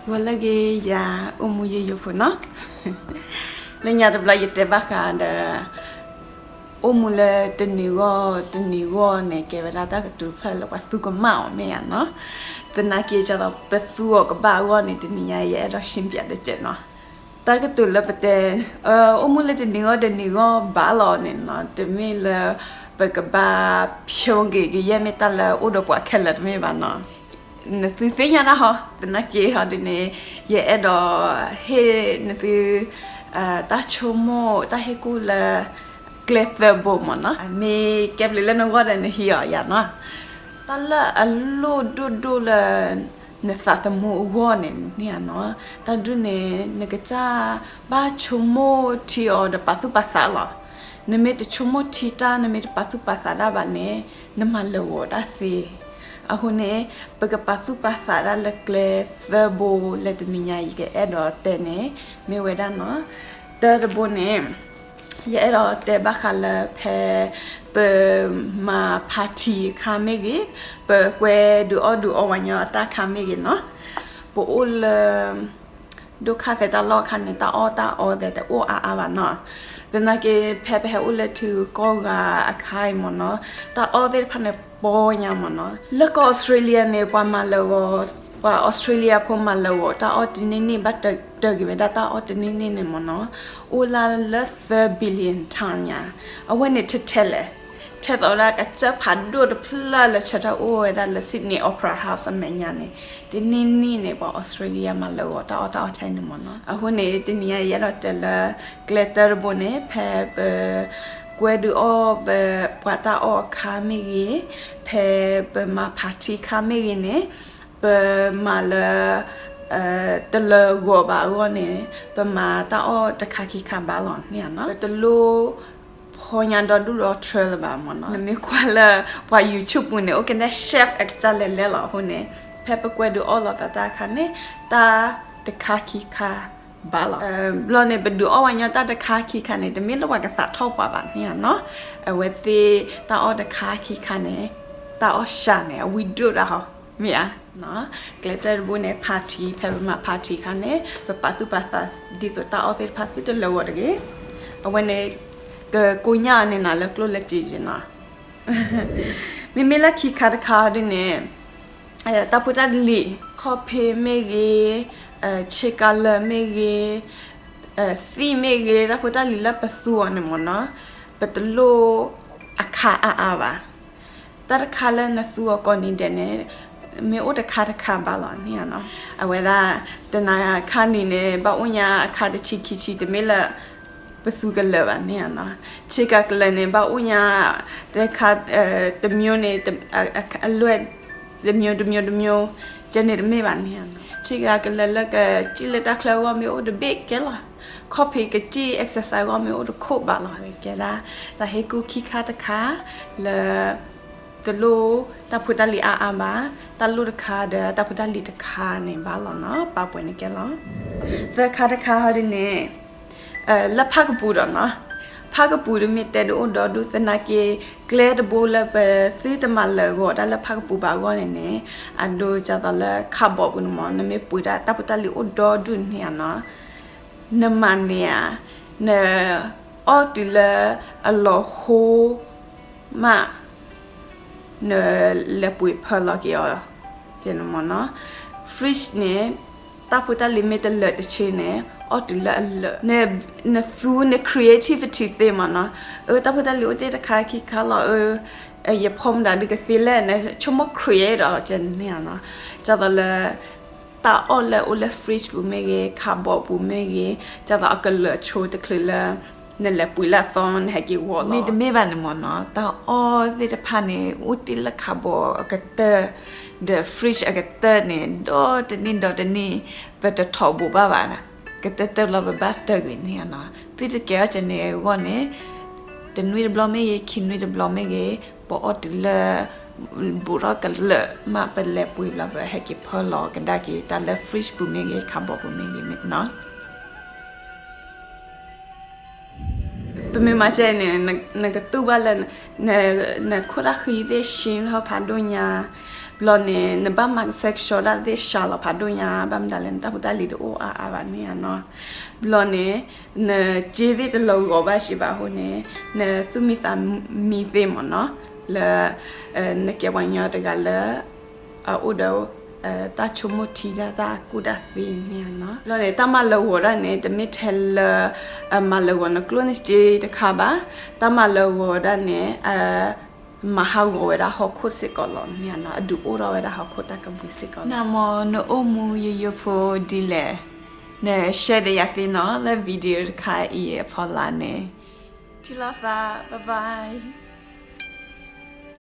ဂီၤလၢအဂ့ၤ ယၤအိၣ်မူယိယိဖိနီၤ, လၢညါတဘျီယတဲဘၣ်ဃးဒီး အိၣ်မူလၢတနံၤဂီၢ်တနံၤဂီၢ်န့ၣ် ကဲဝဲဒၣ်တၢ်ကတိၤတဖျၢၣ်လၢပှၤသူကမၣ်အီၤမ့ၢ်ဧါနီၤ, သနာ်က့ ဒ်သိးပသူအီၤကဘၣ်အဂီၢ်န့ၣ် တနံၤညါယအဲၣ်ဒိးရှင်းပြတစဲးနီၤ. တၢ်ကတိၤလၢပတဲ အိၣ်မူလၢတနံၤဂီၢ်တနံၤဂီၢ်ဘၣ်လီၤန့ၣ်နီၤ, တမ့ၢ်လၢပကဘၣ်ဖျိက့ၤကယဲၢ်မ့ၢ်တၢ်လၢအိၣ်ဒီးပှၤခဲလၢာ်တမ့ၢ်ဘၣ်နီၤ. နသုသ့ၣ်ညါဒၣ်ဟီ, သနာ်က့ဟီဒ်န့ၣ် ယအဲၣ်ဒိးဟ့ၣ်နသု တၢ်ဆိကမိၣ်တၢ်ဟ့ၣ်ကူၣ်လၢ ကျဲသၢဘိမ့ၢ်နီၤ, မ့ၢ်ကဲဘျုးလၢနဂီၢ်ဒီးနဟံးအီၤယၤနီၤ. တၢ်လၢအလိၣ်ဒိၣ်ဒိၣ်လၢ နသးသမူအဂီၢ်န့ၣ်န့ၣ်ဧါနီၤ, တၢ်ဒုးန့ၣ် နကစၢ်ဘၣ်ဆိကမိၣ်ထံအီၤဒီးပာ်သူၣ်ပာ်သးလီၤ. နမ့ၢ်တဆိကမိၣ်ထံတၢ် နမ့ၢ်တပာ်သူၣ်ပာ်သးတၢ်ဘၣ်န့ၣ် နမၤလၢာ်ဂီၤတၢ်သ့. အဃိန့ၣ် ပကပာ်သူၣ်ပာ်သးဒၣ်လၢကျဲသၢဘိလၢတနံၤညါအံၤ ယကအဲၣ်ဒိးတဲန့ၣ် မ့ၢ်ဝဲဒၣ်နီၤ. တၢ်တဘိန့ၣ် ယအဲၣ်ဒိးတဲဘၣ်ဃးလၢဖဲ ပမၤ party အခါမ့ၢ်ဂ့ၤ, ပကွဲဒုးအီၣ်ဒုးအီဝဲညီအတၢ်အခါမ့ၢ်ဂ့ၤနီၤ, ပအိၣ်လၢ ဒိၣ်ခါသဲးတၢ်လီၢ်အခါန့ၣ် တၢ်အီၣ်တၢ်အီသဲးတအိၣ်အါအါဘၣ်နီၤ. သနာ်က့ ဖဲပဟဲအိၣ်လၢထံဂုၤကီၢ်ဂၤအခါအံၤမ့ၢ်နီၤ, တၢ်အီၣ်သ့ၣ်တဖၣ်န့ၣ် ပီညါမ့ၢ်နီၤ. လၢကီၢ်အီစထြ့လယါန့ၣ် ပှၤမၤလၢာ်ဂီၤ, ပှၤအီစထြ့လယါဖိမၤလၢာ်ဂီၤ တၢ်အီၣ်တနံၣ်နံၣ် ဘၣ်တၢၢ်က့ၤဝဲဒၣ်တၢ်အီၣ်တနံၣ်နံၣ်န့ၣ်မ့ၢ်နီၤ, အိၣ်လၢလၢသၢ billion ton ညါ. အဝဲန့ၣ်ထဲထဲလဲၣ်, ထဲသိးဝဲဒၣ်ကစၢၢ်ဖးဒိၣ်တဖျၢၣ်လၢဆၢထၢၣ်အိၣ်ဝဲဒၣ်လၢ Sydney Opera House အမဲာ်ညါန့ၣ်, တနံၣ်နံၣ်န့ၣ် ပှၤအီစထြ့လယါမၤလၢာ်ဂီၤတၢ်အီၣ်တၢ်အီထဲန့ၣ်မ့ၢ်နီၤ. အဃိန့ၣ် တနံၤညါယအဲၣ်ဒိးတဲလၢ ကျဲသၢတဘိန့ၣ် ဖဲပ ကွဲဒုးအီၣ်ပ ပှၤတၢ်အီၣ်အခါမ့ၢ်ဂ့ၤ, ဖဲပမၤ party အခါမ့ၢ်ဂ့ၤန့ၣ်, ပမၤလၢ တလၢာ်ဂီၤဘၣ်အဂီၢ်န့ၣ် ပမၤတၢ်အီၣ်တခါခံခါဘၣ်လီၤန့ၣ်ဧါနီၤ. ပတလိၣ်ဖီညါဒီဒူၣ်ဒီထၢလၢၤဘၣ်မ့ၢ်နီၤ. နမ့ၢ်ကွၢ်လၢပှၤ YouTube ပူၤန့ၣ် အိၣ်ကနဲ chef အကစၢ်လဲၤလဲၤလီၤအဃိန့ၣ်, ဖဲပကွဲဒုးအီၣ်လီၤသးတၢ်အခါန့ၣ် တၢ်တခါခံခါဘၣ်လီၤ. ဘျီန့ၣ် ပဒုးအီၣ်ဝဲညီတၢ်တခါခံခါန့ၣ် တမ့ၢ်လၢပှၤကသးထီၣ်ပှၤဘၣ်န့ၣ်ဧါနီၤ. အဝဲသ့ၣ်တၢ်အီၣ်တခါခံခါန့ၣ် တၢ်အီၣ်စှၤန့ၣ် အဝံၣ်ဒိၣ်ဒၣ်ဟီ, မ့ၢ်ဧါ. ကျဲသၢတဘိန့ၣ် party ဖဲပမၤ party အခါန့ၣ် ပပာ်သူၣ်ပာ်သးဒ်သိးတၢ်အီၣ်သ့ၣ်တဖၣ်သုတလၢာ်ဂီၤတဂ့ၤ. အဝဲန့ၣ် ကကိညၢ်အီၤန့ၣ်နၤလၢကျိၣ်လၢစ့ယဲနီၤ. မ့မ့ၢ်လၢခံခါတခါဒ်န့ၣ် တၢ်ဖိတၢ်လံၤ ခီၣ်ဖံးမ့ၢ်ဂ့ၤ, ဆ့ကၤလၢာ်မ့ၢ်ဂ့ၤ, သံၣ်မ့ၢ်ဂ့ၤ, တၢ်ဖိတၢ်လံၤလၢပသူအီၤန့ၣ်မ့ၢ်နီၤ, ပတလိၣ်အခါအါအါဘၣ်. တၢ်တခါလၢနသူအီၤကိးနံၤဒဲးန့ၣ် မ့ၢ်အိၣ်တခါတခါဘၣ်လီၤန့ၣ်ဧါနီၤ. အဝဲဒၣ် တနၤခါနံၤန့ၣ် ဘၣ်အိၣ်ညါအခါတဆံခံဆံ တမ့ၢ်လၢ ပသူကလၢာ်ဘၣ်န့ၣ်ဧါနီၤ. ဆ့ကၤကလၢာ်န့ၣ် ဘၣ်အိၣ်ညါ တခါ တမျိုးန့ၣ် အလွဲၢ် တမျိုး တမျိုး တမျိုး ကဲန့ၣ်တမ့ၢ်ဘၣ်န့ၣ်ဧါနီၤ. ဆ့ကၤကလၢာ်လၢကစံၣ်လၢတၢ်ချၢအဂီၢ်မ့ၢ်အိၣ်တဘ့ၣ်ကဲလီၤ. ခီၣ်ဖံးကစံၣ် exercise အဂီၢ်မ့ၢ်အိၣ်တခိၣ်ဘၣ်လီၤ. ကဲဒၣ် တၢ်ဟ့ၣ်ကူၣ်ခံခါတခါလၢ တလိၣ်တၢ်ဖိတၢ်လံၤအါအါဘၣ်, တၢ်လိၣ်တခါဒီးတၢ်ဖိတၢ်လံၤတခါန့ၣ်ဘၣ်လီၤနီၤ, ပာ်ပှဲၤန့ၣ်ကဲလီၤ. သၢခါတခါဟီဒ်န့ၣ် လၢဖၣ်ကပူၤဒီးနီၤ, ဖၣ်ကပူၤဒ်မ့ၢ်တဲဒ်အိၣ်ဒီဒူၣ်သနာ်က့ ကျဲတဘိလၢပသုတမၤလၢာ်ဂီၤတၢ်လၢဖၣ်ကပူၤဘၣ်အဂီၢ်န့ၣ်န့ၣ် အဒိဒ်သိးလၢ cardboard ပူၤန့ၣ်မ့ၢ် နမ့ၢ်ပှ့ၤဒၣ်တၢ်ဖိတၢ်လံၤအိၣ်ဒီဒူၣ်န့ၣ်ဧါနီၤ, နမၤန့ၢ်ဧါ, နအီၣ်တုၤလၢအလီၤဟိမး နလဲၤပှ့ၤဖၢလီၤက့ၤအီၤ, ကဲန့ၣ်မ့ၢ်နီၤ. Fridge န့ၣ် တၢ်ဖိတၢ်လံၤမ့ၢ်တလၢာ်တဆ့န့ၣ် အီၣ်တုၤလၢအလၢာ်, နသူန creativity သ့မ့ၢ်နီၤ, အၢ တၢ်ဖိတၢ်လံၤအိၣ်တ့ၢ်တခါခံခါလီၤ, အၢ ယဖီမတၤဒုးကသ့လဲၣ်, နဆိကမိၣ် create အီၤကဲန့ၣ်နီၤ, ဒ်သိးလၢ တၢ်အီၣ်လၢအိၣ်လၢ fridge ပူၤမ့ၢ်ဂ့ၤ, cardboard ပူၤမ့ၢ်ဂ့ၤ, ဒ်သိးအကလၢာ်ဆိတချုးလၢ နလဲၤပှ့ၤလၢအသီ နဟဲက့ၤဝီလီၤ. မ့တမ့ၢ်ဘၣ်န့ၣ်မ့ၢ်နီၤ, တၢ်အီၣ်သ့ၣ်တဖၣ်န့ၣ် အိၣ်တ့ၢ်လၢ cardboard အကတၢၢ် ဒီး fridge အကတၢၢ်န့ၣ် ဒီတနံၣ်ဒီတနံၣ် ပတထိးဘူးဘၣ်ဘၣ်, ကတၢၢ်တၢၢ်ဘျီပဘၣ်တၢၢ်ကွံာ်န့ၣ်နီၤ. သုတကဲထီၣ်ကဲန့ၣ်အဂီၢ်န့ၣ် တနွံတဘျီမ့ၢ်ဂ့ၤ, ခံနွံတဘျီမ့ၢ်ဂ့ၤ, ပအီၣ်တုၤလၢ ဘူးထီၣ်ကလၢာ်မး ပလဲၤပှ့ၤဘျီ ပဟဲက့ၤဖၢလီၤကဒါက့ၤတၢ်လၢ fridge ပူၤမ့ၢ်ဂ့ၤ, cardboard ပူၤမ့ၢ်ဂ့ၤနီၤ. ပမ့ၢ်မၤစဲန့ၣ် နကတူၢ်ဘၣ်လၢ နခိၣ်တၢ်ဃံသ့ၣ် ရှင်း လီၤဖးဒိၣ်ညါ, ဘျီန့ၣ် နဘၣ်မၤကဆှဲကဆှီဒၣ်သ့ၣ် ရှၤလီၤဖးဒိၣ်ညါ ဘၣ်မတၤလဲၣ် နတၢ်ဖိတၢ်လံၤတအိၣ်အါအါဘၣ်န့ၣ်ဧါနီၤ. ဘျီန့ၣ် နစ့သ့ၣ်တလီၤဂီၤဘၣ်စံးဘၣ်အဃိန့ၣ် နသူၣ်မံသးမံသ့မ့ၢ်နီၤ, လၢ နကဲပှၤကညီတဂၤလၢ အအိၣ်ဒီး တၢ်ဆိကမိၣ်ထံတၢ် တၢ်ကူၣ်တၢ်သ့န့ၣ်ဧါနီၤ. ဘျီန့ၣ် တၢ်မၤလၢာ်ဂီၤဒၣ်န့ၣ် တမ့ၢ်ထဲလၢ မၤလၢာ်ဂီၤနကျိၣ်နစ့တခါဘၣ်. တၢ်မၤလၢာ်ဂီၤဒၣ်န့ၣ် မၤဟးဂီၤဝဲဒၣ်ဟီၣ်ခိၣ်စ့ၢ်ကီးလီၤန့ၣ်ဧါနီၤ, အဒုးအိၣ်ထီၣ်ဝဲဒၣ်ဟီၣ်ခိၣ်တၢ်ကဘှံးစ့ၢ်ကီးလီၤ. နမ့ၢ်နအိၣ်မူယိယိဖိဒ်လဲၣ်, န share ဒီးယၤသ့နီၤ လၢ video တခါအံၤအဖီလာ်န့ၣ်, ထံၣ်လိာ်သး bye bye.